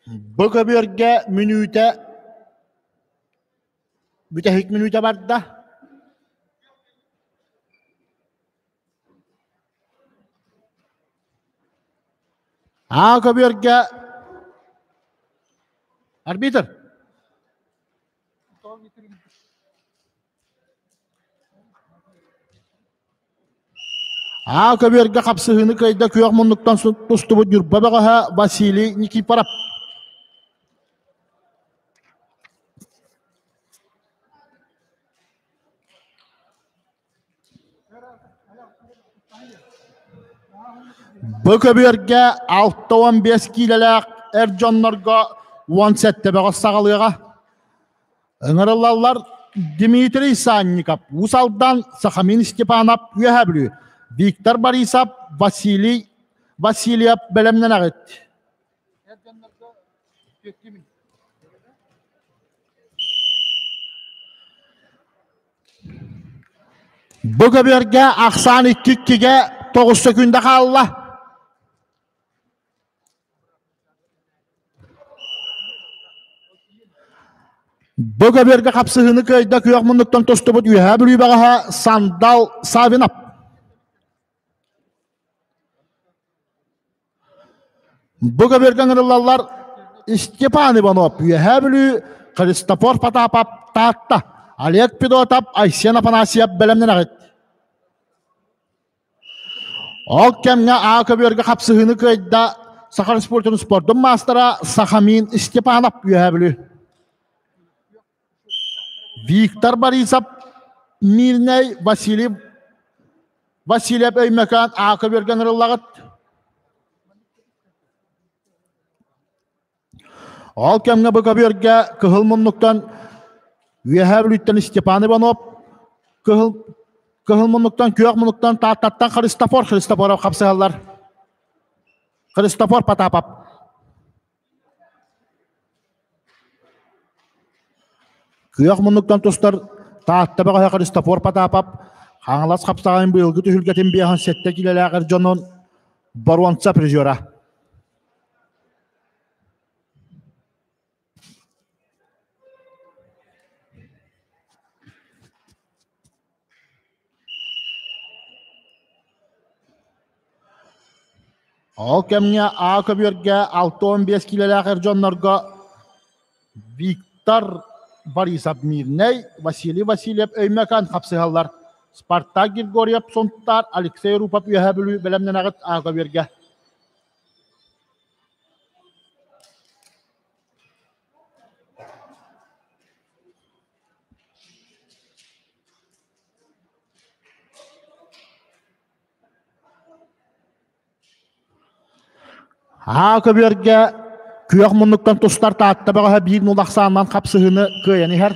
Бу көбүөргэ мүнүүтэ бүтэһик мүнүүтэ барда. Аа көбүөргэ арбитр Аа көбүөргэ хапсыһыыны кыайда күөх муннуктан тустубут Ньурба бөҕөһө Василий Никифоров. Бу көбүөргэ 65 киилэлээх эр дьоннорго 17 бөҕөс саҕалыаҕа. Ыҥырыллаллар Дмитрий Санников, Уус Алдан, Сахамин Степанов, Үөһээ Бүлүү, Виктор Борисов, Василий Васильев бэлэмнэнэҕит. Бу көбүөргэ ахсаан икки иккигэ тоҕус сөкүүндэ хаалла. Бу көбүөргэ хапсыһыыны кыайда күөх муннуктан тустубут Үөһээ Бүлүү баҕаһа Сандал Савинов. Бу көбүөргэ ыҥырыллаллар Степан Иванов, Үөһээ Бүлүү, Христофор Потапов, Таатта, Олег Педотов, Айсен Афанасьев бэлэмнэнэҕит. Ол кэмҥэ Аа көбүөргэ хапсыһыыны кыайда Саха Республикатын спордун маастара Сахамин Степанов Үөһээ Бүлүү. Виктор Борисов Мирнэй Василий Васильев Өймөкөөн Аа көбүөргэ ыҥырыллаҕыт. Ол кэмҥэ бу көбүөргэ кыһыл муннуктан Үөһээ Бүлүүттэн Степан Иванов, кыһыл кыһыл муннуктан, күөх муннуктан Тааттаттан Христофор Христофоров хапсыһаллар. Христофор Потапов. Күөх муннуктан тустар Таатта бөҕөһө Христофор Потапов Хаҥалас хапсаҕайын быйылгы түһүлгэтин биэһин сэттэ киилэлээх эр дьонун боруонса призера. Ол кэмҥэ А көбүөргэ 65 киилэлээх эр дьоннорго Виктор Борисов Мирнэй, Василий Васильев Өймөкөөн хапсыһаллар. Спартак Григорьев Сунтаар, Алексей Рупов Үөһээ Бүлүү бэлэмнэнэҕит А көбүөргэ. Аа көбүөргэ күөх муннуктан тустар Таатта бөҕөһө биир нул ахсаанынан хапсыһыыны кыайан иһэр.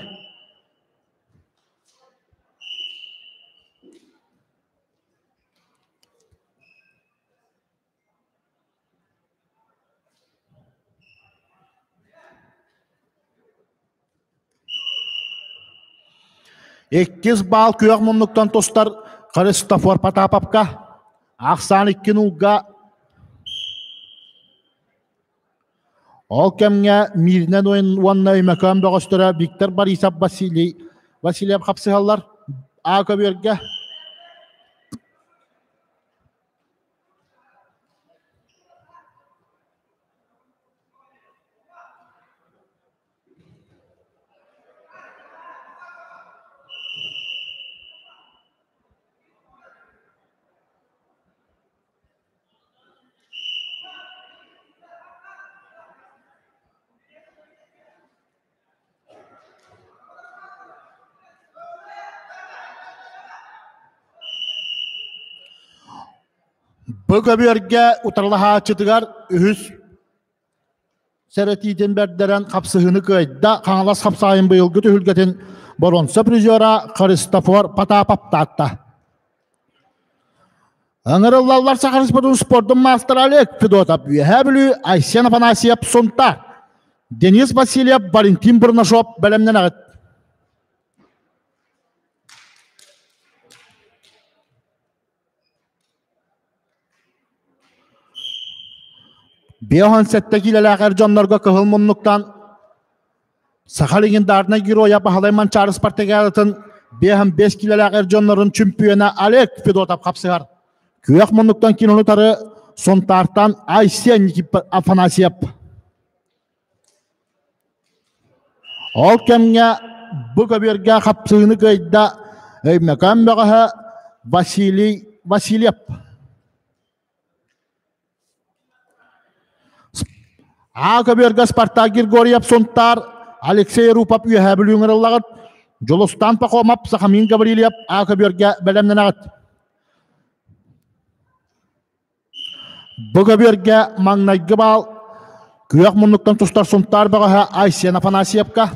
Иккис баал күөх муннуктан тустар Христофор Потаповка. Ахсаан икки нуулга Ол кэмҥэ Мииринэн уонна Өймөкөөн бөҕөстөрө Виктор Борисов, Василий Васильев хапсыһаллар. А көбүөргэ Бу көбүөргэ утарылаһааччытыгар үһүс сэрэтиитин бэрдэрэн хапсыһыыны кыайда Хаҥалас хапсаайын быйылгы түһүлгэтин боруонса призера Христофор Потапов таатта. Ыҥырыллаллар Саха Республикатын спордун маастара Олег Федотов, Үөһээ Бүлүү, Айсен Афанасьев, Сунтаар, Денис Васильев, Валентин Бурнашов бэлэмнэнэҕит. 57 киилэлээх эр дьоннорго кыһыл муннуктан Саха легендарнай геройа Баһылай Манчаары спартакиадатын 55 киилэлээх эр дьоннорун чемпиона Олег Федотов хапсыһар. Күөх муннуктан кинини утары Сунтаартан Айсен Афанасьев. Ол кэмҥэ бу көбүөргэ хапсыһыыны кыайда Өймөкөөн бөҕөһө Василий Васильев. А көбүөргэ Спартак Григорьев Сунтаар, Алексей Рупов Үөһээ Бүлүү ыҥырыллаҕыт, Дьулустаан Пахомов, Сахамин Гаврильев А көбүөргэ бэлэмнэнэҕит. Бу көбүөргэ маҥнайгы баал күөх муннуктан тустар Сунтаар бөҕөһө Айсен Афанасьевка.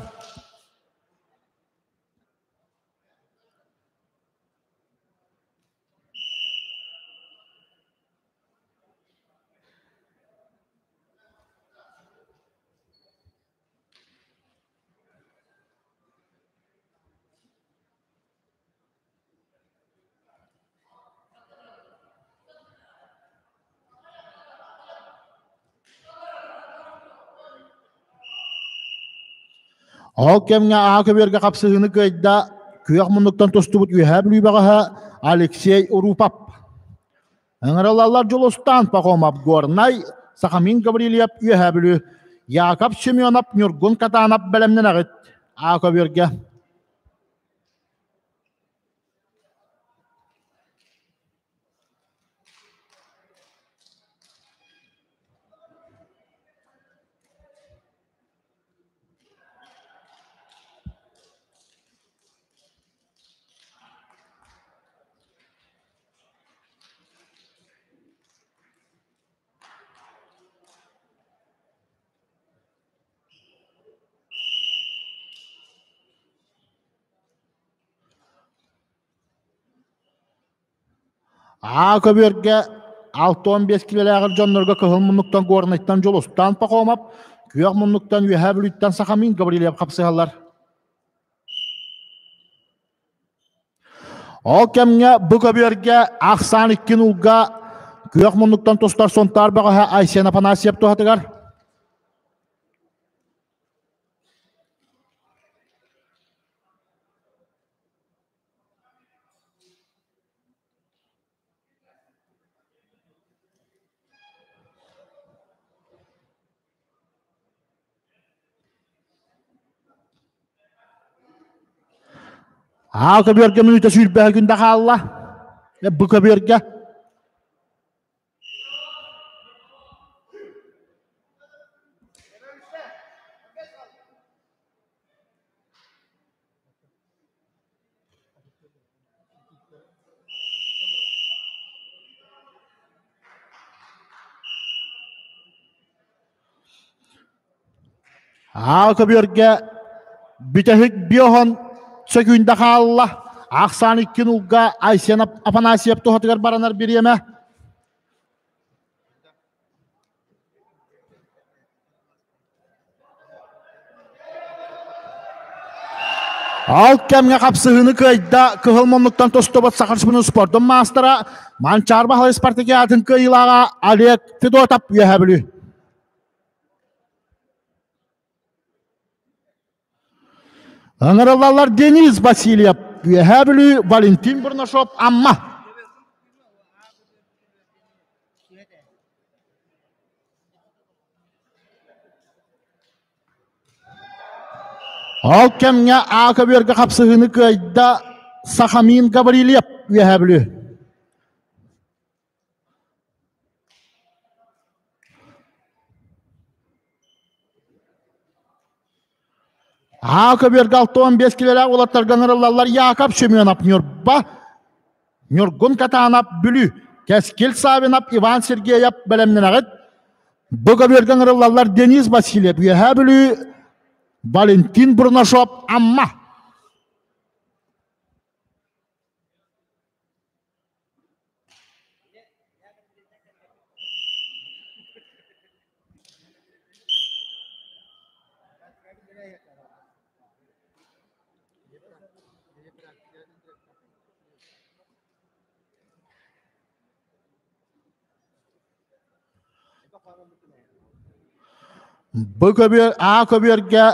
Ол кэмҥэ аа көбүөргэ хапсыһыыны кыайда күөх муннуктан тустубут Үөһээ Бүлүү бөҕөһө Алексей Урупов. Ыҥырылаллар Дьулустаан Пахомов Горнай, Сахамин Гаврильев Үөһээ Бүлүү, Яков Семенов Ньургун Катанов бэлэмнэнэҕит аа көбүөргэ. Аа көбүөргэ 65 килэлээҕэр дьоннорго кыһыл муннуктан Горнайтан Дьулустаан Пахомов, күөх муннуктан Үөһээ Бүлүүттэн Сахамин Гаврильев хапсыһаллар. Ол кэмҥэ бу көбүөргэ ахсаан икки нулга күөх муннуктан тустар Сунтаар бөҕөһө Айсен Афанасьев туһатыгар. Аа көбүөргэ мүнүүтэ сүүрбэһэ күндэ хаалла. Бу көбүөргэ. Аа көбүөргэ бүтэһик биоһон сөкүүндэ хаалла. Ахсаан икки нулга Айсен Афанасьев туһатыгар баранар бириэмэ. Ал кэмҥэ хапсыһыыны кыайда кыһыл муннуктан тостубут Саха Республикатын спордун маастара Манчаар Баһылай спартакиадатын кыайыылааҕа Олег Федотов Үөһээ Бүлүү. Ыҥырыллаллар Денис Васильев, Үөһээ Бүлүү, Валентин Бурнашов, Амма. Ол кэмҥэ А көбүөргэ хапсыһыыны кыайда Сахамин Гаврильев, Үөһээ Бүлүү. Аа көбүөргэ 65 килэлээх уолаттарга ыҥырыллаллар Яков Семенов Ньурба, Ньургун Катанов Бүлүү, Кэскил Савинов Иван Сергеев бэлэмнэнэҕит. Бу көбүөргэ ыҥырыллаллар Денис Васильев Үөһээ Бүлүү, Валентин Бурнашов Амма. Бу көбүөр А көбүөргэ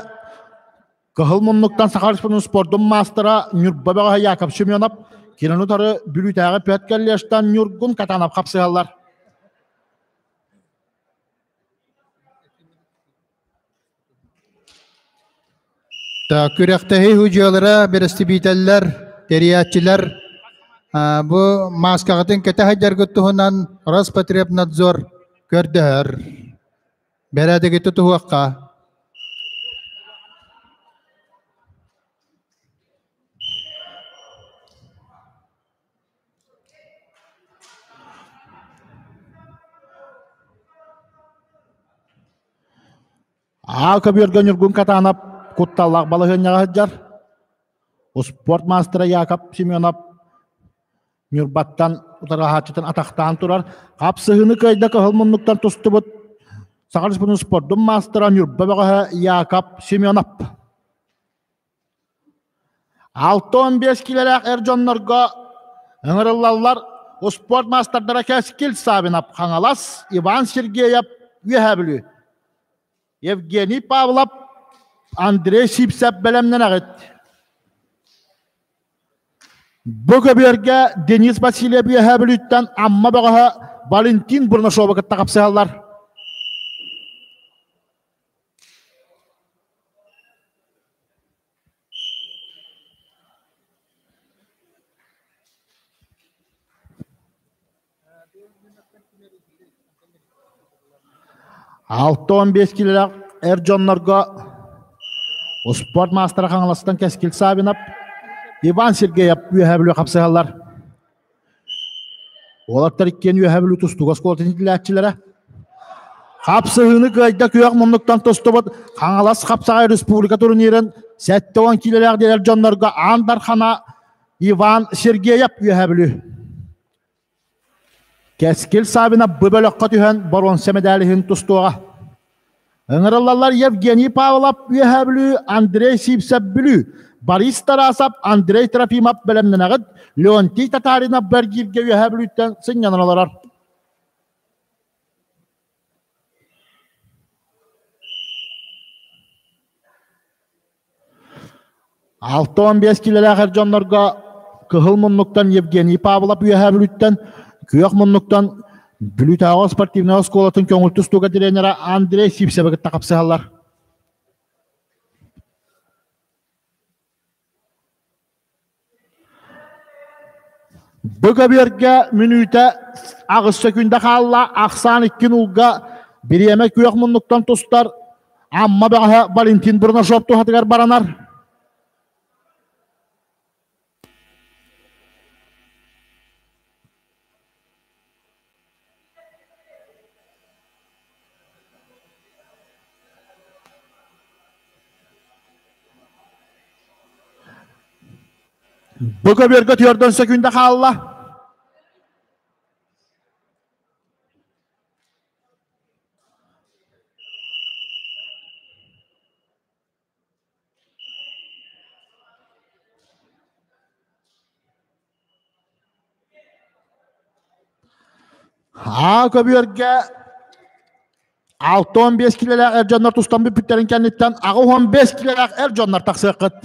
Кыһыл муннуктан Саха Республикатын спордун маастара Ньурба бөҕөһө Яков Семенов, кинини утары Бүлүүтээҕи Пет колледжтан Ньургун Катанов хапсыһаллар. Күрэхтэһии судьуйалара, бэрэстэбиитэллэр, тэрийээччилэр бу мааскаҕытын кэтэ сылдьаргыт туһунан Роспотребнадзор көрдөһөр. Бэрээдэги тутуһуохха. Аа көбүөргэ Ньургун Катанов кутталлаах балаһыанньаҕа сылдьар. Успуорт маастара Яков Семенов Ньурбаттан утарылаһааччытын атахтаан турар. Хапсыһыыны кыайда кыһыл муннуктан тустубут Саха Республикатын спордун маастара Ньурба бөҕөһө Яков Семенов. 65 килэлээх эр дьоннорго ыҥырыллаллар успуорт маастардара Кэскил Савинов Хаҥалас, Иван Сергеев Үөһээ Бүлүү. Евгений Павлов, Андрей Сипсэп бэлэмнэнэҕит. Бу көбүөргэ Денис Васильев Үөһээ Бүлүүттэн Амма бөҕөһө Валентин Бурнашовы кытта хапсыһаллар. 65 килэлээх эр дьоннорго успуорт маастара Хаҥаластан Кэскил Савинов, Иван Сергеев Үөһээ Бүлүү хапсыһаллар. Уолаттар иккиэн Үөһээ Бүлүү тустууга оскуолатын иитиллээччилэрэ. Хапсыһыыны кыайда күөх муннуктан тустубут Хаҥалас хапсаҕай республика турнирын 70 килэлээх диэн эр дьоннорго Аан Дархана Иван Сергеев Үөһээ Бүлүү. Кэскил Саввина бу бөлөххө түһэн боруонса мэдээлиһин тустуоҕа. Ыҥырыллаллар Евгений Павлов Үөһээ Бүлүү, Андрей Сивцев Бүлүү, Борис Тарасов, Андрей Трофимов бэлэмнэнэҕит, Леонтий Татаринов Бэргииргэ Үөһээ Бүлүүттэн сынньанан олорор. 65 килэлээх эр дьоннорго кыһыл муннуктан Евгений Павлов Үөһээ Бүлүүттэн, күөх муннуктан Бүлүүтээҕи спортивнай оскуолатын көҥүл тустууга тренера Андрей Сивцевы кытта хапсыһаллар. Бу көбүөргэ мүнүүтэ аҕыс сөкүүндэ хаалла, ахсаан икки нулга бириэмэ күөх муннуктан тустар Амма бөҕөһө Валентин Бурнашов туһатыгар баранар. Бу көбүөргэ түөрдөн сөкүүндэ хаалла. Аа көбүөргэ 65 килэлээх эр дьоннор тустан бүппүттэрин кэнниттэн 85 килэлээх эр дьоннор тахсыаххыт.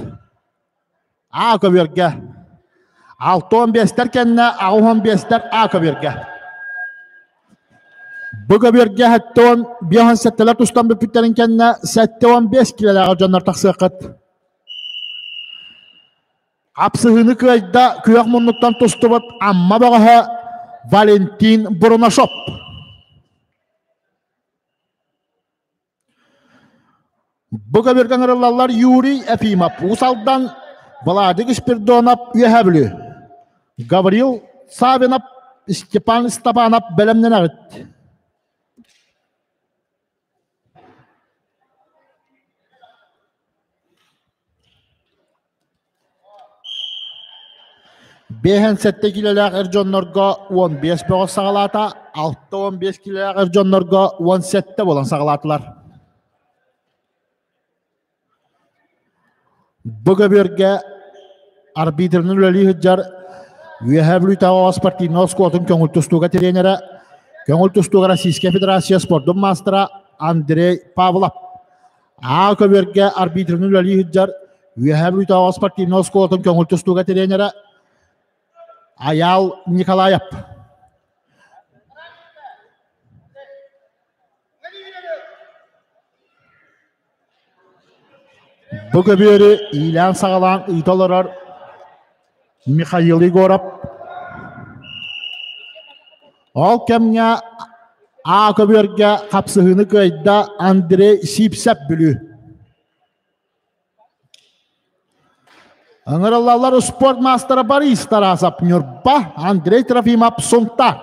Аа көбүөргэ 65-тэр кэннэ 85-тэр А көбүөргэ. Бу көбүөргэ 75-сэтtelэр тустан бүппүттэрин кэннэ 75 килэлээх дьоннор тахсыаххыт. Хапсыһыыны кыайда күөх муннуктан тустубут Амма бөҕөһө Валентин Бурнашов. Бу көбүөргэ ыҥырыллаллар Юрий Ефимов, Уус Алдан, Владик Спирдонов, Үөһээ Бүлүү, Гаврил Савинов, Степан Степанов бэлэмнэнэҕит. 57 килэлээх эр дьоннорго 15 бөҕө саҕалаата, 65 килэлээх эр дьоннорго 17 буолан саҕалаатылар. Бу көбүөргэ арбитрынан үлэлии сылдьар Үөһээ Бүлүүтээҕи оҕо спортивнай оскуолатын көҥүл тустууга тренерэ, Көҥүл тустууга Российская Федерация спордун маастара Андрей Павлов. А көбүөргэ арбитрын үлэлии сылдьар Үөһээ Бүлүүтээҕи спортивнай оскуолатын көҥүл тустууга тренерэ Айаал Николаев. Бу көбүөрү иилээн-саҕалаан ыыта олорор Михаил Егоров. Ол кэмҥэ А көбүөргэ хапсыһыыны кыайда Андрей Сипсэп Бүлүү. Ыҥырыллаллар спорт маастара Борис Тарасов Ньурба, Андрей Трофимов Сунтаар.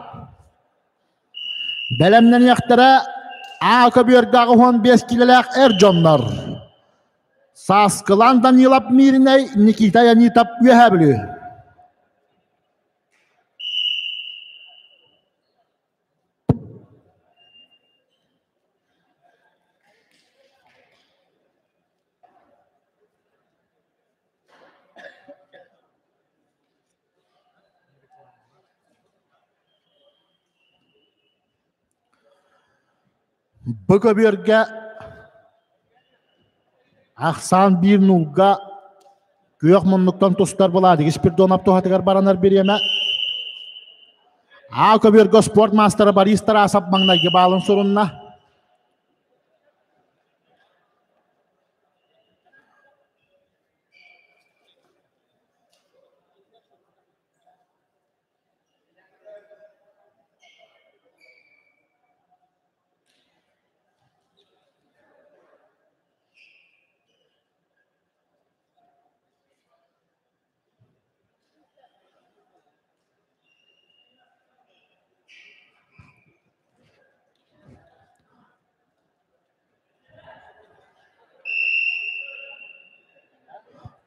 Бэлэмнэниэхтэрэ А көбүөргэ 15 киилэлээх эр дьоннор. Сааскылан Данилов Мииринэй, Никита Янитов Үөһээ Бүлүү. Бу көбүөргэ ахсаан биир нуулга күөх муннуктан тустар Владик Спирдонов туһатыгар баранар бириэмэ. А көбүөргэ спорт маастара Борис Тарасов маҥнайгы баалын сурунна.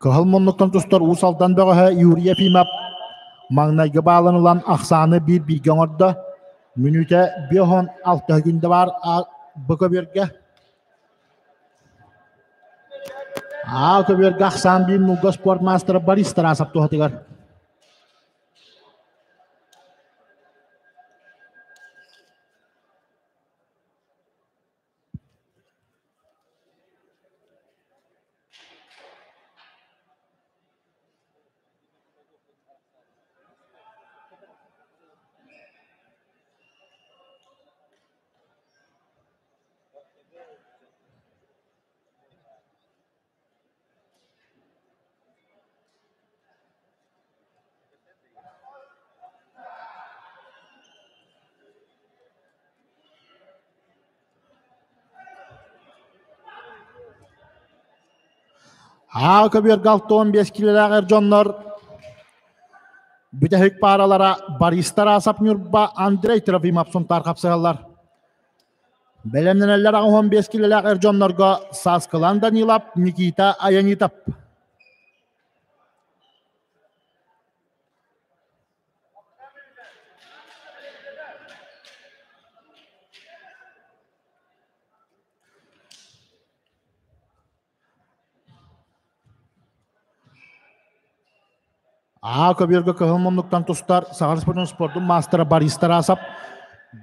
Кыһыл муннуктан тустар Уус Алдан бөҕөһө Юрий Ефимов маҥнайгы баалын ылан ахсааны биир бииргэ оҥордо. Мүнүүтэ 56 күндэ баар бу көбүөргэ. А көбүөргэ ахсаан биир нуулга спорт маастара Борис Тарасов туһатыгар. Аа көбүөргэ 65 киилэлээх эр дьоннор бүтэһик пааралара Борис Тарасов Ньурба, Андрей Трофимов Сунтаар хапсыһаллар. Бэлэмнэнэллэр 85 киилэлээх эр дьоннорго Сааскылан Данилов, Никита Аянитов. Аа көбүөргэ кыһыл муннуктан тустар Саха Республикатын спордун маастара Борис Тарасов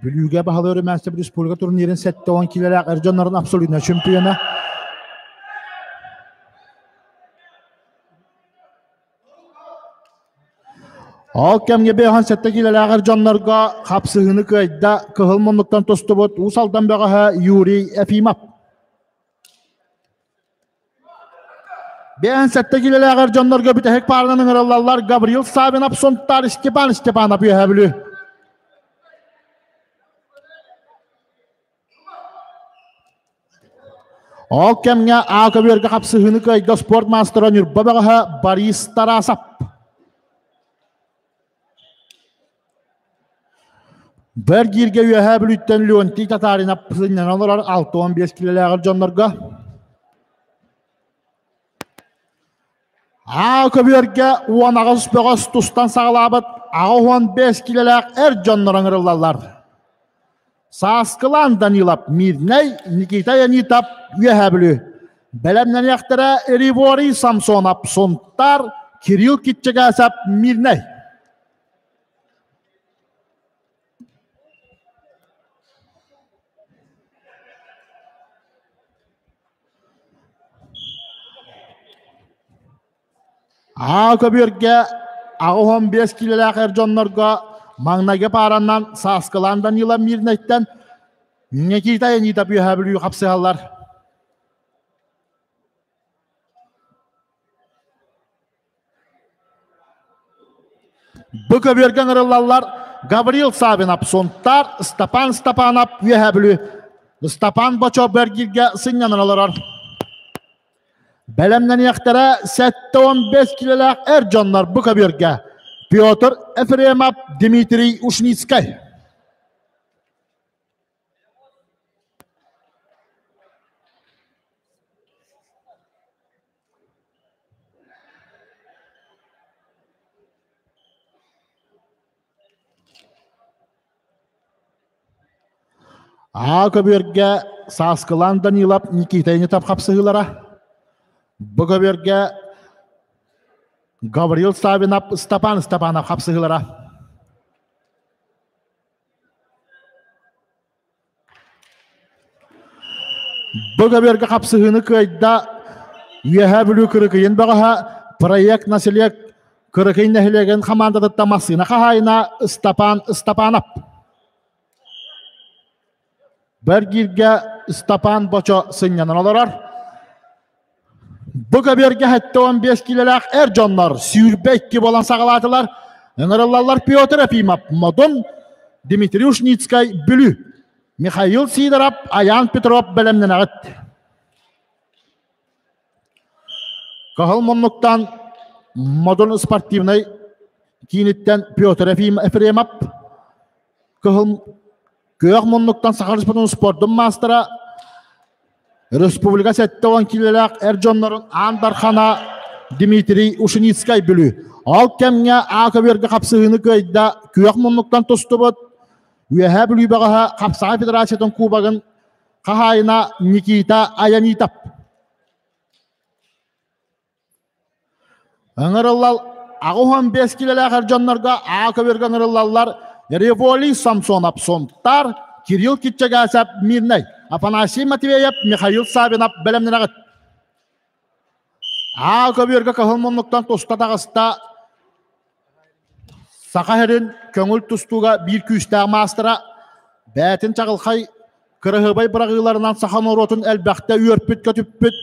Бүлүүгэ баһылыыр Өрөмээстэ республика турнирын 70 киилэлээх эр дьоннорун абсолютнай чемпиона. Ол кэмҥэ 57 киилэлээх эр дьоннорго хапсыһыыны кыайда кыһыл муннуктан тустубут Уус Алдан бөҕөһө Юрий Ефимов. 57 киилэлээх эр дьоннорго бүтэһик пааранан ыҥырыллаллар Гаврил Савинов, Сунтаар Степан Степанов Үөһээ Бүлүү. Ол кэмҥэ А көбүөргэ хапсыһыыны кыайда спорт маастара Ньурба бөҕөһө Борис Тарасов. Бэр гииргэ Үөһээ Бүлүүттэн Леонтий Татаринов сынньана олорор 65 килэлээҕэр дьоннорго. Аа көбүөргэ 18 бөҕөс тустан саҕалаабыт 85 килэлээх эр дьоннор ыҥырыллаллар. Сааскылаан Данилов Мирнэй, Никита Янитов Үөһээ Бүлүү. Бэлэмнэниэхтэрэ Риворий Самсонов Сунтаар, Кирилл Китчэгээсэп Мирнэй. Аа көбүөргэ 85 киилэлээх эр дьоннорго маҥнайгы пааранан Сааскылаан Данила Мирнэйтэн Никита Янита Үөһээ Бүлүү хапсыһаллар. Бу көбүөргэ ыҥырыллаллар Гаврил Савинов Сунтаар, Степан Степанов Үөһээ Бүлүү. Степан Бочо Бэргииргэ сынньанан олорор. Бэлэмнэниэхтэрэ 75 килэлээх эр дьоннор бу көбүөргэ Петр Ефремов, Дмитрий Ушницкай. Аа көбүөргэ Сааскылаан Данилов Никита Инитов хапсыһыылара. Бу көбүөргэ Гаврил Савинов Степан Степанов хапсыһыылара. Бу көбүөргэ хапсыһыыны кыайда Үөһээ Бүлүү Кырыкыйын бөҕөһө проект населек Кырыкый нэһилиэгин хамаандатыттан массыына хаһаайына Ыстапаан Ыстапаанап. Бэргииргэ Ыстапаан Бочо сынньанан олорор. Бу көбүөргэ 75 киилэлээх эр дьоннор 22 буолан саҕалаатылар. Ыҥырыллаллар Петр Ефимов, Модун, Дмитрий Ушницкай, Бүлүү, Михаил Сидоров, Аян Петров бэлэмнэнэҕит. Кыһыл муннуктан Модун спортивнай кииниттэн Петр Ефремов, Кыһыл күөх муннуктан Саха Республикатын спордун маастара Республика 70 киилэлээх эр дьоннорун Аан Дархана Дмитрий Ушницкай Бүлүү. Ол кэмҥэ А көбүөргэ хапсыһыыны кыайда күөх муннуктан тустубут Үөһээ Бүлүү бөҕөһө Хапсаҕай Федерациятын кубогын хаһаайына Никита Аянитов. Ыҥырыллал 85 килэлээх эр дьоннорго А көбүөргэ ыҥырыллаллар Револий Самсонов Сунтаар, Кирилл Китчагасов Мирнэй, Афанасий Матвеев, Михаил Савинов бэлэмнэнэҕит. А көбүөргэ кыһыл муннуктан туста таҕыста Саха сирин көҥүл тустууга биир күүстээх маастара, бэйэтин чаҕылхай кыраһыабай быраҕыыларынан саха норуотун элбэхтэ үөрпүт-көтүппүт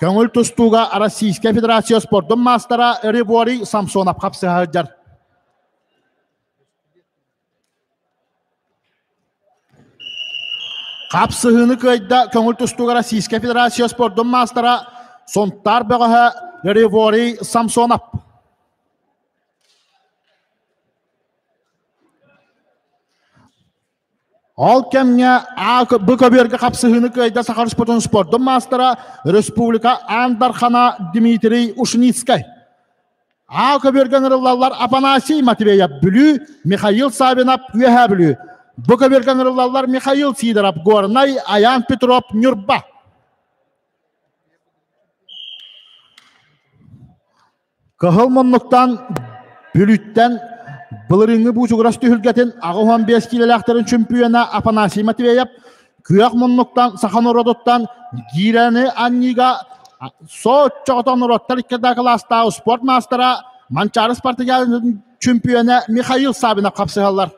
көҥүл тустууга Российскай Федерация спордун маастара Револий Самсонов хапсыһа сылдьар. Хапсыһыыны кыайда көҥүл тустууга Российскай Федерация спордун маастара Сунтаар бөҕөһө Револий Самсонов. Ол кэмҥэ А Б көбүөргэ хапсыһыыны кыайда Саха спортун спордун маастара республика Аан Дархана Дмитрий Ушницкай. А көбүөргэ ыҥырыллаллар Афанасий Матвеев Бүлүү, Михаил Савинов Үөһээ Бүлүү. Б көбүөргэ ыҥырыллаллар Михаил Сидоров Горнай, Аян Петров Ньурба. Кыһыл муннуктан Бүлүүттэн былырыыҥҥы буучугурас түһүлгэтин 85 киилэлээхтэрин чөмпүйүөнэ Афанасий Матвеев күөх муннуктан саха норуотуттан гиирэни анньыыга соччоҕото норуоттар икки кылаастаах спорт маастара Манчаары спартакиадатын чөмпүйүөнэ Михаил Савинов хапсыһаллар.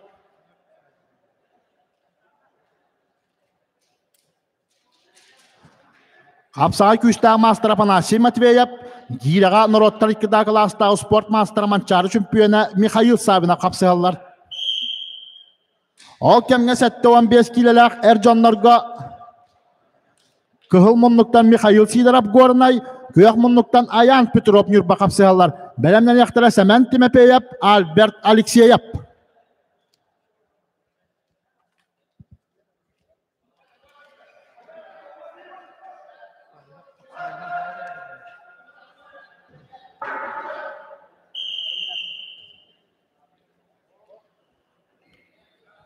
Хапсаҕай күүстээх маастара Афанасий Матвеев, гиирэҕэ норуоттар икки кылаастаах спорт маастара Манчаары чөмпүйүөнэ Михаил Савинов хапсыһаллар. Ол кэмҥэ 75 киилэлээх эр дьоннорго кыһыл муннуктан Михаил Сидоров Горнай, күөх муннуктан Аян Петров Ньурба хапсыһаллар. Бэлэмнэниэхтэрэ Сэмэн Тимофеев, Альберт Алексеев.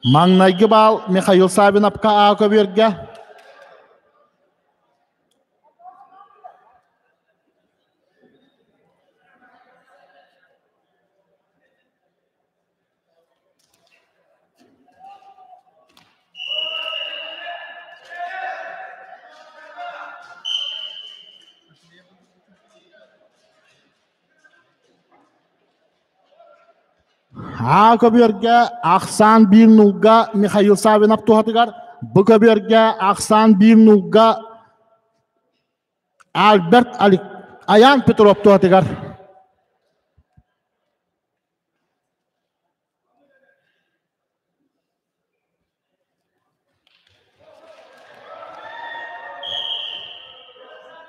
Маҥнайгы баал Михаил Савиновка Аа көбүөргэ. А көбүөргэ ахсаан биир нулга Михаил Савинов туһатыгар, Б көбүөргэ ахсаан биир нулга Альберт Аян Петров туһатыгар.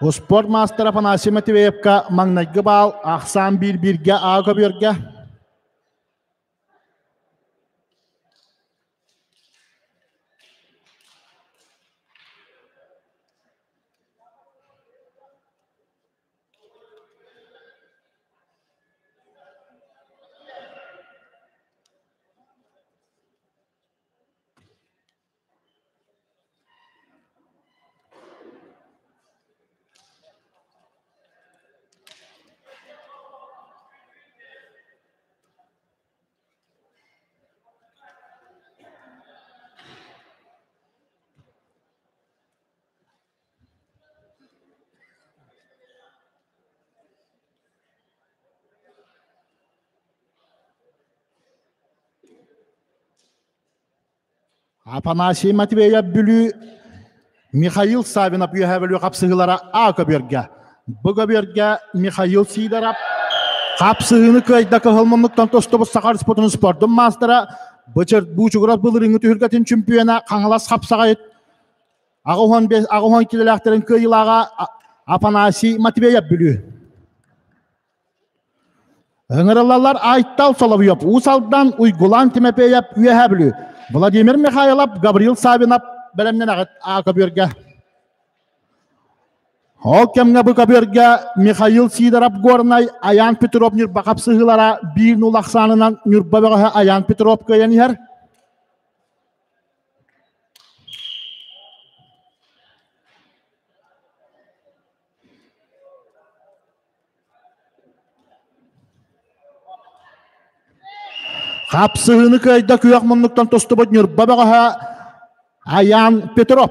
Успуорт маастара Афанасий Матвеевка маҥнайгы баал ахсаан биир бииргэ аа көбүөргэ. Афанасий Матвеев Бүлүү, Михаил Савинов Үөһээ Бүлүү хапсыһыылара А көбүөргэ. Б көбүөргэ Михаил Сидоров хапсыһыыны кыайда кыһыл муннуктан тостубут Саха Республикатын спордун маастара Бычыр Буучугурас былырыыҥҥы түһүлгэтин чөмпүйүөнэ Хаҥалас хапсаҕайыт 85 80 килэлээхтэрин кыайыылааҕа Афанасий Матвеев Бүлүү. Ыҥырыллаллар Айтал Соловьев, Уус Алдан, Уйгулаан Тимофеев, Үөһээ Бүлүү, Владимир Михайлов, Гаврил Савинов бэлэмнэнэҕит А көбүөргэ. Ол кэмҥэ бу көбүөргэ Михаил Сидоров Горнай, Аян Петров Ньурба хапсыһыылара биир нул ахсаанынан Ньурба бөҕөһө Аян Петров кыайан иһэр. Хапсыһыыны кыайда күөх муннуктан тустубут Ньурба бөҕөһө Аян Петров.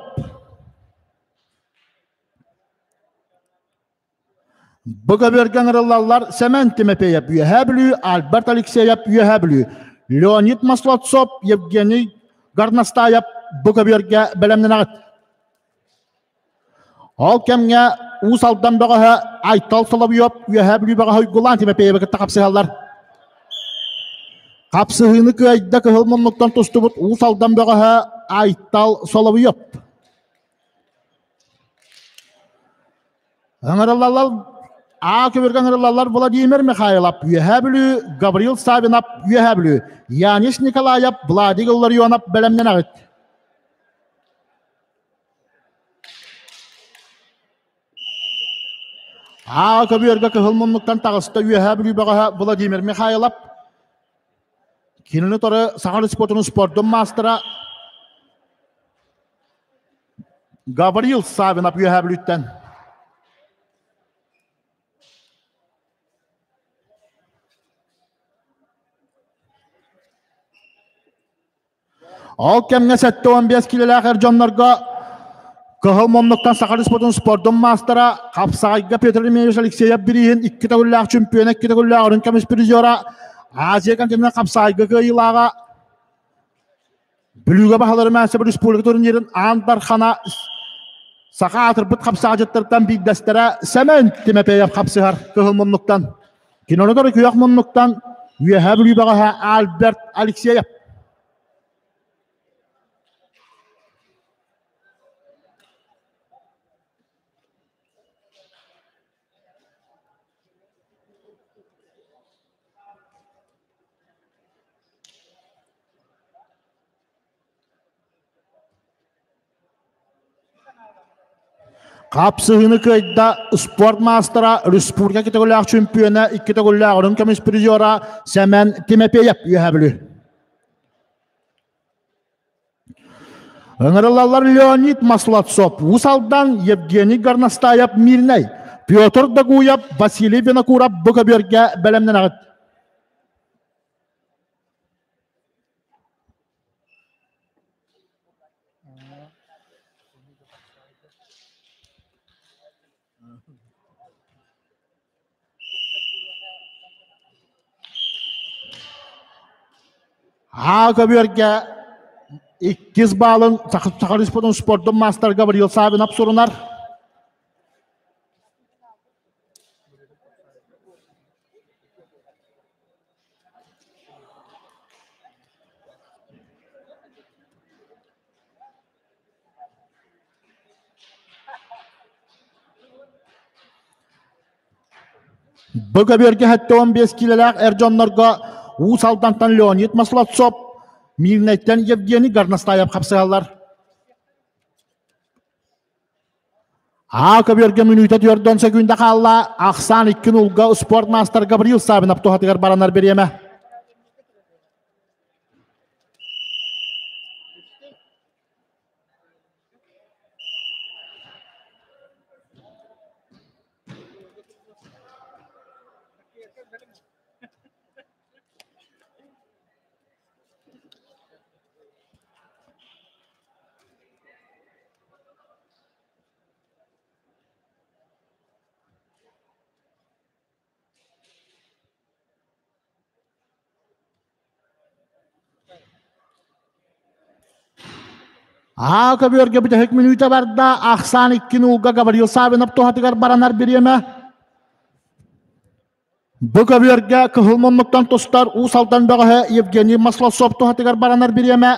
Бу көбүөргэ ыҥырыллаллар Сэмэн Тимофеев Үөһээ Бүлүү, Альберт Алексеев Үөһээ Бүлүү, Леонид Маслоцов, Евгений Горностаев бу көбүөргэ бэлэмнэнэҕит. Ол кэмҥэ Уус Алдан бөҕөһө Айтал Соловьев Үөһээ Бүлүү бөҕөһө Уйгулаан Тимофеевы кытта хапсыһаллар. Хапсыһыыны кыайда кыһыл муннуктан тустубут Уус Алдан бөҕөһө Айтал Соловьев. Ыҥырыллаллар Аа көбүргэ ыҥырыллаллар Владимир Михайлов, Үөһээ Бүлүү, Гаврил Савинов, Үөһээ Бүлүү, Янис Николаев, Владик Илларионов бэлэмнэнэҕит. Аа көбүөргэ кыһыл муннуктан таҕыста Үөһээ Бүлүү бөҕөһө Владимир Михайлов. Кинини торы Саха Республикатын спордун маастара Гаврил Савинов Үөһээ Бүлүүттэн. Ол кэмҥэ 75 киилэлээх эр дьоннорго Кыһыл муннуктан Саха Республикатын спордун маастара Хапсаҕайга Петр Ильич Алексеев бирииһин икки төгүллээх чөмпүйүөнэ, икки төгүллээх үрүҥ көмүс призера, Азия континент хапсаҕайга кыайыылааҕа Бүлүүгэ баһылары Мээсэб республика турнирын Аан Дархана саха аатырбыт хапсаҕайдьыттартан биирдэстэрэ Сэмэн Тимофеев хапсыһар кыһыл муннуктан. Кинолордор күөх муннуктан Үөһээ Бүлүү бөҕөһө Альберт Алексеев. Хапсыһыыны кыайда спорт маастара, республика кэтэгүлээх чөмпүйүөнэ, икки төгүллээх үрүҥ көмүс призера Сэмэн Тимофеев Үөһээ Бүлүү. Ыҥырыллаллар Леонид Маслацов, Уус Алдан, Евгений Горностаев, Мирнэй, Петр Догуев, Василий Винокуров бу көбүөргэ бэлэмнэнэҕит. Аа көбүөргэ иккис баалын Саха Республикатын спордун маастар Гаврил Савинов сурунар. Бу көбүөргэ 75 киилэлээх эр дьоннорго Уус Алдантан Леонид Масловцов, Мирнэйтэн Евгений Горностаев хапсыһаллар. Аа көбүөргэ мүнүүтэ түөрдөн сөкүүндэ хаалла. Ахсаан икки нулга спорт маастар Гаврил Савинов туһатыгар баранар бириэмэ. Аа көбүөргэ бүтэһик мүнүүтэ барда. Ахсаан икки нуулга Гаврил Савинов туһатыгар баранар бириэмэ. Бу көбүөргэ кыһыл муннуктан тустар Уус Алдан бөҕөһө Евгений Маслосов туһатыгар баранар бириэмэ.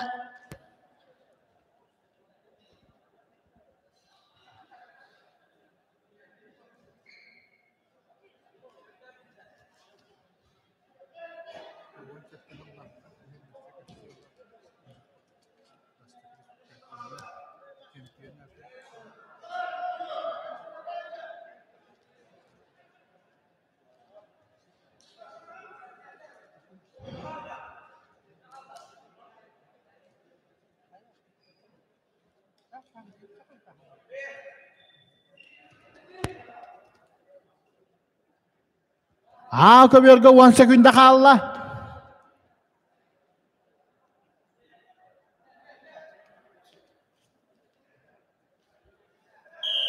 Аа көбүөргэ уон секунда хаалла.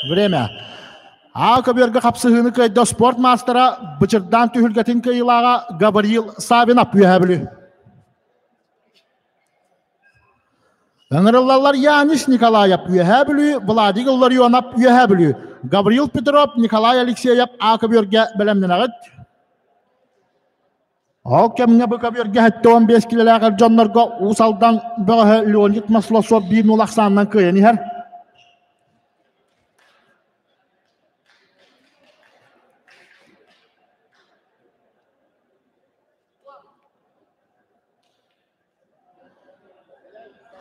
Время. Аа көбүөргэ хапсыһыыны кыайда спорт маастара Бычырдаан түһүлгэтин кыайыылааҕа Гаврил Савинов үөһэ Бүлүү. Ыҥырыллаллар Янис Николаев Үөһээ Бүлүү, Владик Илларионов Үөһээ Бүлүү, Гаврил Петров, Николай Алексеев А көбүөргэ бэлэмнэнэҕит. Ол кэмҥэ бу көбүөргэ 75 килэлээх эр дьоннорго Уус Алдан бөҕөһө Леонид Маслосов биир нул ахсаанынан кыайан иһэр.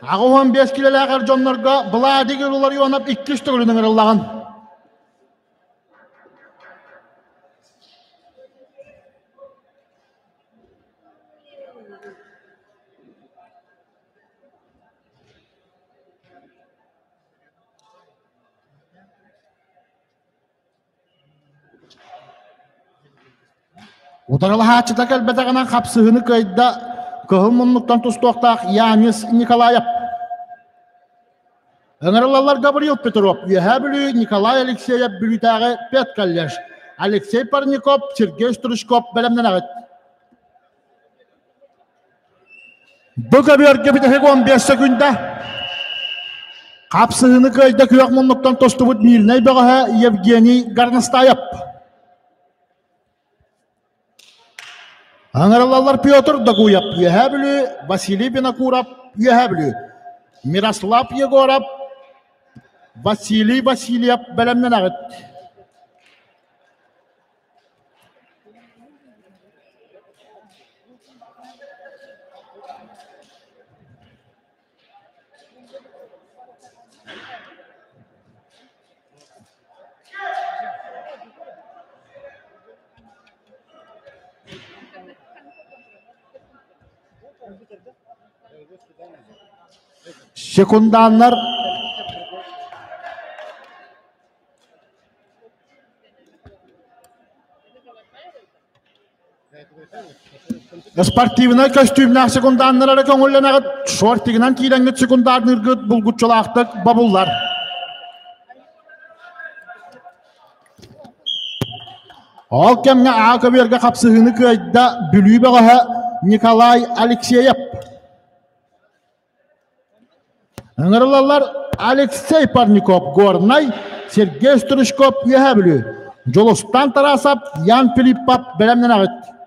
85 килэлээх эр дьоннорго Владик Илларионов иккис төгүлүн ыҥырыллаҕын. Утарылаһааччыта кэлбэтэҕинэн хапсыһыыны кыайда кыһыл муннуктан тустуохтаах Янис Николаев. Ыҥырыллаллар Гаврил Петров, Үөһээ Бүлүү, Николай Алексеев Бүлүүтээҕи педколледж, Алексей Парников, Сергей Стручков бэлэмнэнэҕит. Бу көбүөргэ бүтэһик 15 секунда. Хапсыһыыны кыайда күөх муннуктан тостубут Мирнэй бөҕөһө Евгений Горностаев. Ыҥырыллаллар Петр Догуев, Үөһээ Бүлүү, Василий Винокуров, Үөһээ Бүлүү, Мирослав Егоров, Василий Васильев бэлэмнэнэҕит. Секунданнар Спортивнай көстүүмнээх секундааннар эрэ көҥүллэнэҕит, шортигынан киирэҥҥит секундарныыргыт булгуччулаахтык бобуллар. Ол кэмҥэ Аа көбүөргэ хапсыһыыны кыайда Бүлүү бөҕөһө Николай Алексеев. Ыҥырыллаллар Алексей Парников Горнай, Сергей Стручков Үөһээ Бүлүү, Дьулустан Тарасов, Ян Филиппов бэлэмнэнэҕит.